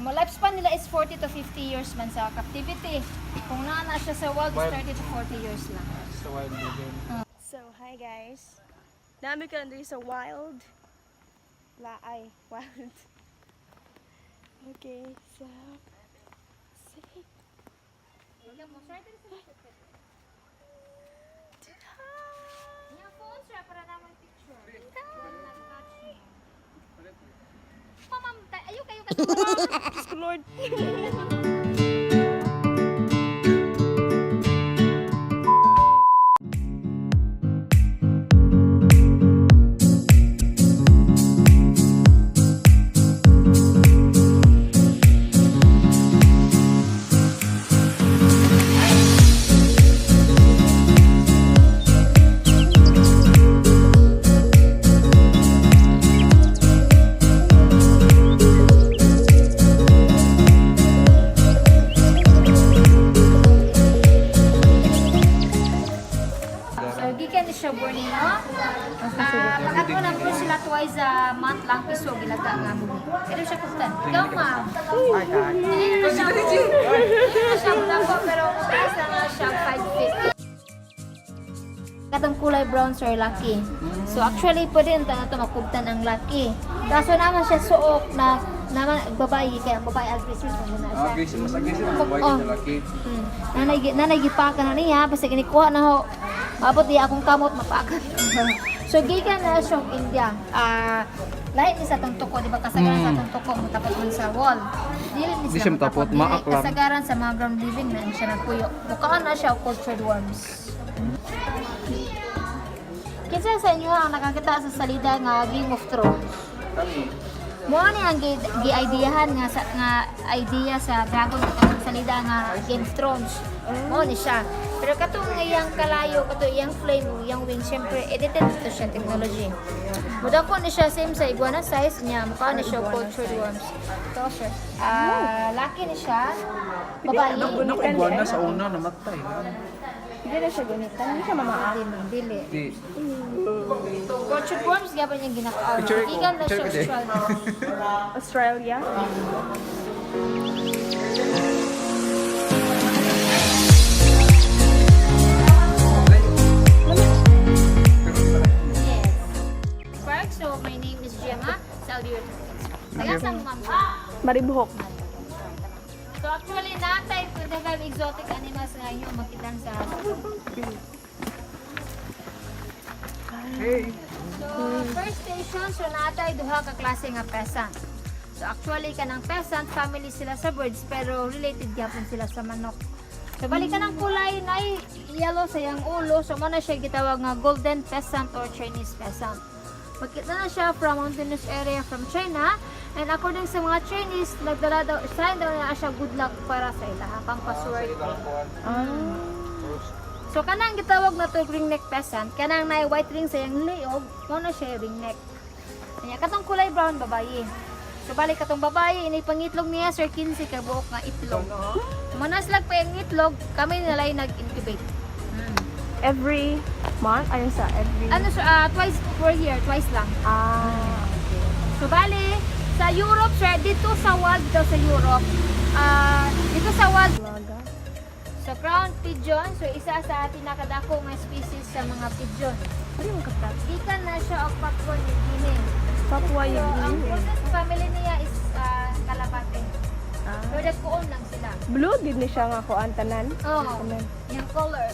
Lifespan nila is 40 to 50 years man sa captivity. Kung naa na siya sa wild, is 30 to 40 years lang. Sa wild living. So, hi guys. Nami ka diri sa wild. Laay, wild. Okay, so see. Yung phone, sir, para naman picture. Ma'am, ayo kayo ka. Diyos ko, Lord. So, gikan ni siya Borneo. Ah, pag na po sila twice a month lang piso gilaga nga mo. Pero siya kuptan. Ikaw, ma'am. Dili na siya. Dili na siya dako pero mataas na nga siya 5 feet. Katong kulay brown, sir, lucky. So actually pwede na to makubtan ang lucky. Kaso naman siya suok na naman babae kaya ang babae aggressive na muna siya. Aggressive, mas aggressive ang babae Oh. kaysa laki. Nanay nanay gipaka na niya basta ginikuha na ho. Abot diya akong kamot mapaka. So gikan na siya og India. Ah, lahi ni sa atong tuko, di ba kasagaran sa atong tuko motapot man sa wall. Dili ni Di sila siya motapot, motapot. Dili, maak lang. kasagaran sa mga ground living na siya nagpuyo. Mukaan na siya og cultured worms. Kinsa sa inyo ang nakakita sa salida nga Game of Thrones? Kami. Mo ni ang gi-ideahan nga sa nga idea sa dragon katong salida nga Game of Thrones. Mo ni siya. Pero katong iyang kalayo, katong iyang flame ug iyang wing, syempre edited to siya technology. Mudako ni siya same sa iguana size niya, mukha ni siya cultured worms. So sir, ah, laki ni siya. Babae. Ano ko iguana sa una namatay. Hindi na siya gunitan, hindi siya mamaak. Dili, dili. Di. Cultured worms gyapon niyang ginakaon. Picture ko, Gikan na picture siya ko, di. Australia. Australia. Yes. Park, so my name is Gemma sa Audio Tourist. Taga sa ma'am? Maribuhok. So actually, natay 25 exotic animals nga inyo makitan sa Hey. So first station, so natay duha ka klase nga peasant. So actually kanang peasant family sila sa birds pero related gyapon sila sa manok. So balik kanang kulay na yellow sa iyang ulo, so mo na siya gitawag nga golden peasant or Chinese peasant. Makita na siya from mountainous area from China and according sa mga Chinese, nagdala daw, sign daw na siya good luck para sa ilaha, pampaswerte. Ah. So kanang gitawag na to ring neck peasant, kanang naay white ring sa iyang liog, mo na siya ring neck. Kanya katong kulay brown babayi. So balik katong babayi ini pangitlog niya sir 15 ka buok nga itlog. Manaslag pa yung itlog, kami nalay nag-incubate. Every month? Ayun sa every... Ano sir, ah, twice per year, twice lang. Ah, okay. So bali sa Europe sir, dito sa wild daw sa Europe. Ah, dito sa wild. Laga. So crown pigeon, so isa sa pinakadako nga species sa mga pigeon. Ano yung katat? Gikan na siya og Papua New Guinea. Papua So, New ang Guinea. closest family niya is kalapate. Ah. Pero nagkuon lang sila. Blue gid ni siya nga kuan tanan. Oo. Tanan. Yung color.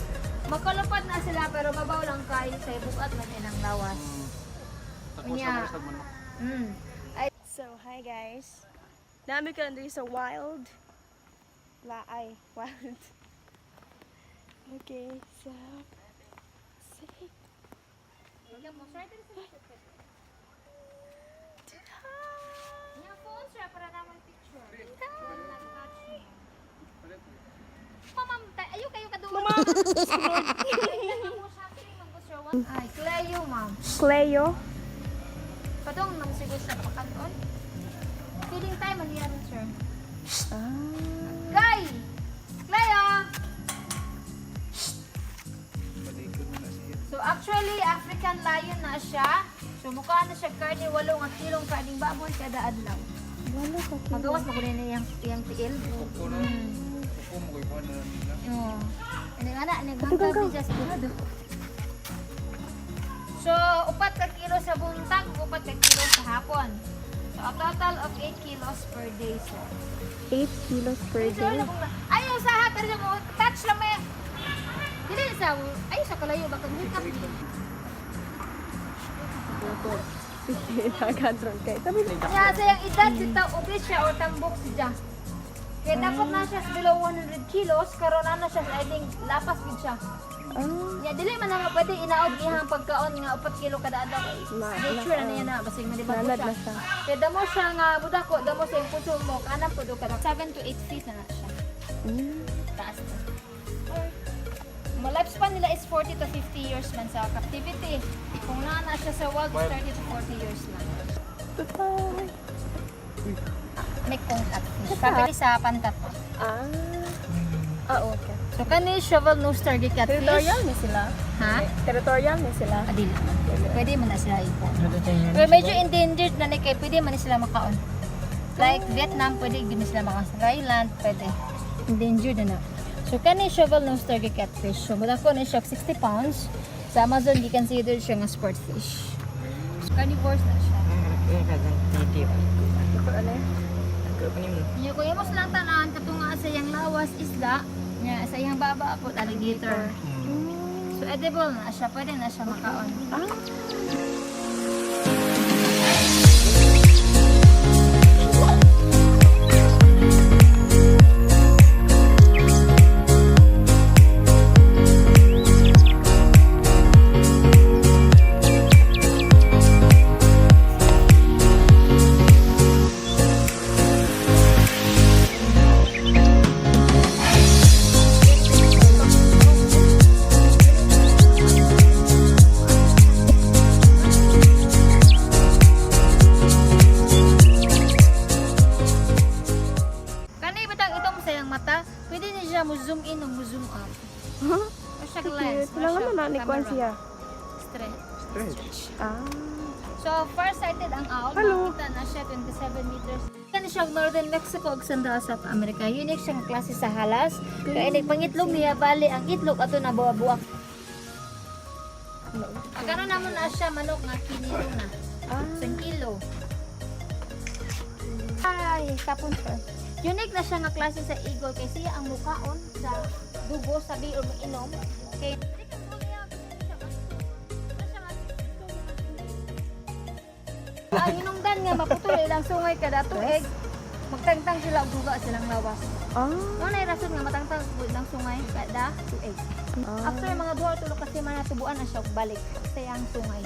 Makalapad na sila pero mabaw lang kayo sa bukat man nilang lawas. Tapos Unya. sa manok. Ay, So, hi guys. Nami ka diri sa wild. Laay, wild. Okay, so see. Yung phone sir para naman picture. Ma'am, ayo kayo kaduol. Mama! Ay, Cleo, ma'am. Cleo. Padong nang siguro sa pakaton. Feeding time man yan, sir. Ah. Guy! Cleo! Palikod mo na siya. So actually, African lion na siya. So mukha na siya karne, walo nga kilong karning baboy kada adlaw. Wala ka kilo. Magawas mo kunin iyang iyang tiil. Kuko no? Kuko mo kay kuha na lang nila. Oo. Ano nga na, naghangkad din siya sigurado. So, 4 ka kilo sa buntag, 4 ka kilo sa hapon. So, a total of 8 kilos per day, sir. 8 kilos per So, day. ano kung ayaw sa hat, ano mo, touch lang may. Dili sa, ayaw sa kalayo, baka mutak. Sige, nagadron kay. Tabi na. Kaya sa iyang edad, si tao, obese siya or tambok siya. Kaya dapat na siya sa below 100 kilos, karon na siya, I think, lapas gid siya. Ah, Ya, dili man na pwede inaog iyang pagkaon nga 4 kilo kada adlaw kay nature na niya na basig malibag Nalad na siya. siya. Kaya damo siya nga budako, damo sa iyang puso mo, kanang pud kada 7 to 8 feet na na siya. Taas na. Mo lifespan nila is 40 to 50 years man sa captivity. Kung naa na siya sa wild, is 30 to 40 years lang. Bye-bye. Mekong catfish. Family sa pantat. Ah. Ah, okay. So kani shovel nose target catfish. Territorial ni sila. Ha? Territorial ni sila. Adil. Pwede man na sila ipo. Pero medyo endangered na ni kay pwede man na sila makaon. Like Vietnam, pwede gid sila makaon. Sa Thailand, pwede. Endangered na na. So kani shovel nose target catfish. So mula ko ni siya 60 pounds. Sa Amazon gi-consider siya nga sport fish. So, carnivores na siya. Nya kung imo silang tanan katunga sa iyang lawas isda, nya sa iyang baba po alligator. So edible na siya, pwede na siya makaon. Ah. Kanay bitang itong sa iyang mata, pwede niya siya mo zoom in o mo zoom out. Huh? O siya lens. Cute. Wala nga na ni Kwan siya. Stretch. Stretch. Ah. So, far-sighted ang owl. Hello. Makita na siya, 27 meters. Kani siya og Northern Mexico ug Central South America. Unique siyang klase sa halas. Kaya inig pangitlog niya bali ang itlog ato na buwa-buwak. Pagkaroon namo na siya manok nga kinilo na. Ah. Isang kilo. Ay, tapon sir. Unique na siya nga klase sa eagle kay siya ang mukaon sa dugo sa or mainom. Kay ang hinungdan nga maputol ilang sungay kada tuig, magtangtang sila og duga silang lawas. Ah. Mo na rason nga matangtang ilang sungay kada tuig. Ah. After mga 2 o 3 kasi manatubuan na siya og balik sa iyang sungay.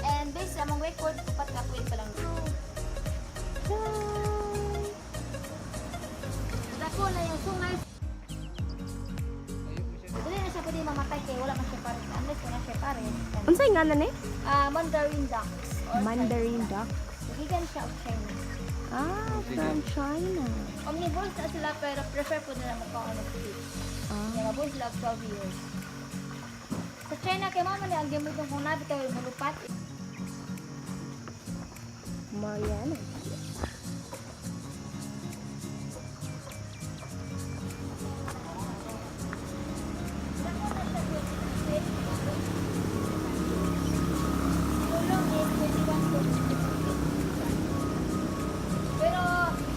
And based sa among record, 4 ka tuig pa lang. Dako na yung sungay. Dili na siya pwede mamatay kay wala man siya pares. Unless wala siya pares. Unsay nga na ni? Ah, Mandarin ducks. Or Mandarin duck. Gigan siya og China. Ah, from China. Omnivores na sila pero prefer po nila magkaon og fish. Ah. Kaya mabuhay sila og 12 years. Sa China kay mama ni ang gamiton kung nabi tayo malupat. Mariana. Tulong is 21.6. Pero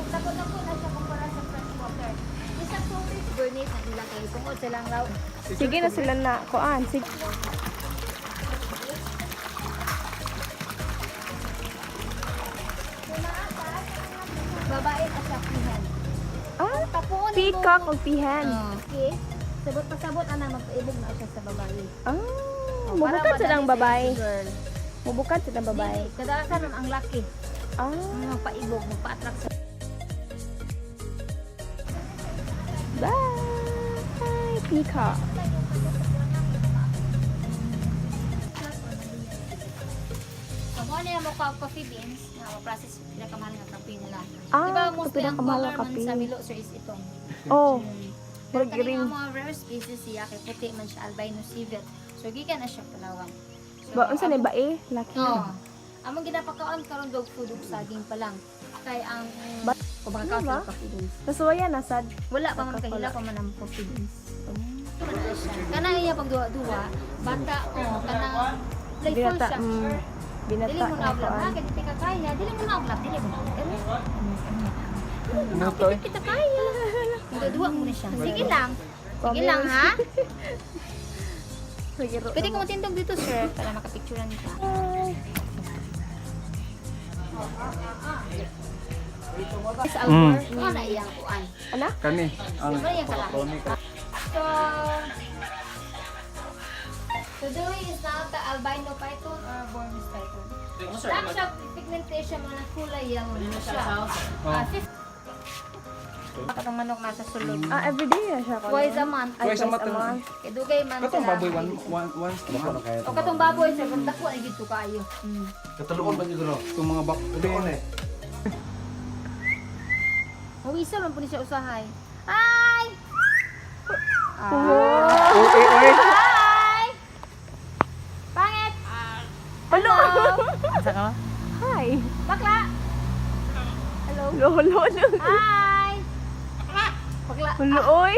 takot-takot na siya kumpara sa fresh water. Isang tubig burnate na nila kay tungod silang law. Sige na sila na kuan. Sige. Babae at sa pihan. Ah, Tapuon peacock og pihan. Okay. Sabot pasabot ana magpaibog na siya sa babae. Ah, Para mubukad madali silang sa babae. girl. Mubukad silang babae. Dili, kadalasan nun ang laki. Ah, Magpaibog, magpa-attract sa bye. Peacock. So, mo na mo ka coffee beans na ma-process pinakamahal nga kape nila. Ah, Diba mostly ang pinakamahal color nga man kape. sa Milo sir is itong. Oh, Pero murag kani green. nga mga rare species siya kay puti man siya albino civet. So gikan na siya Palawan. So, Ba unsa ni bae? Laki. Oo. Among ginapakaon karon dog food ug saging pa lang. Kay ang kung Ano makakaw ba? sila confidence. Nasuwaya na sad. Wala pa man kahila pa man ang confidence. Wala siya. Kana iya pag duwa-duwa, bata oh, kanang playful Binata. siya. Binata. Dili mo na na uglap kuan. ha, kay di ka kaya. Dili mo na uglap, dili mo na. Dili mo na Ano to eh? uglap, kita kaya. Duwa mo na siya. Sige lang. Sige lang ha. Nagiro. Pwede ka matindog dito, sir, para makapicturean ka. Sa Alcor, ano na iyang kuan? Ana? Kani ang Ano yung kalaki? chronic. So, today is not the albino python or Burmese python. Lang siya pigmentation mo na kulay yellow na siya. Ah, 50. Katong manok nasa sulod. Ah, everyday na siya kuan. Twice a month. Ay, Twice a month. Twice a month. Kay dugay man Katong sila. baboy one one once a month. O katong baboy sir, kung dako na gid to kaayo. Kataluon ba siguro? Itong mga bak Kataluon eh. Mawisa man po ni siya usahay. Hi! Uy, uy. Hi! Pangit! Hello. Hello! Hi. Bakla! Hello! Lolo, lolo. Hi! Bakla! Hello, oy.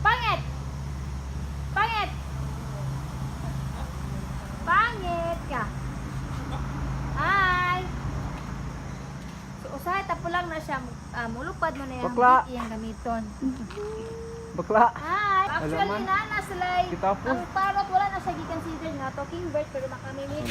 Pangit! Pangit! Pangit ka! Hi! So, usahay tapo lang na siya. Mulupad mo na yung Bakla. iyang gamiton. Bakla. Hi! Actually, man. na na sila Kita po. ang parrot wala na siya gi-consider nga talking bird pero makamimit.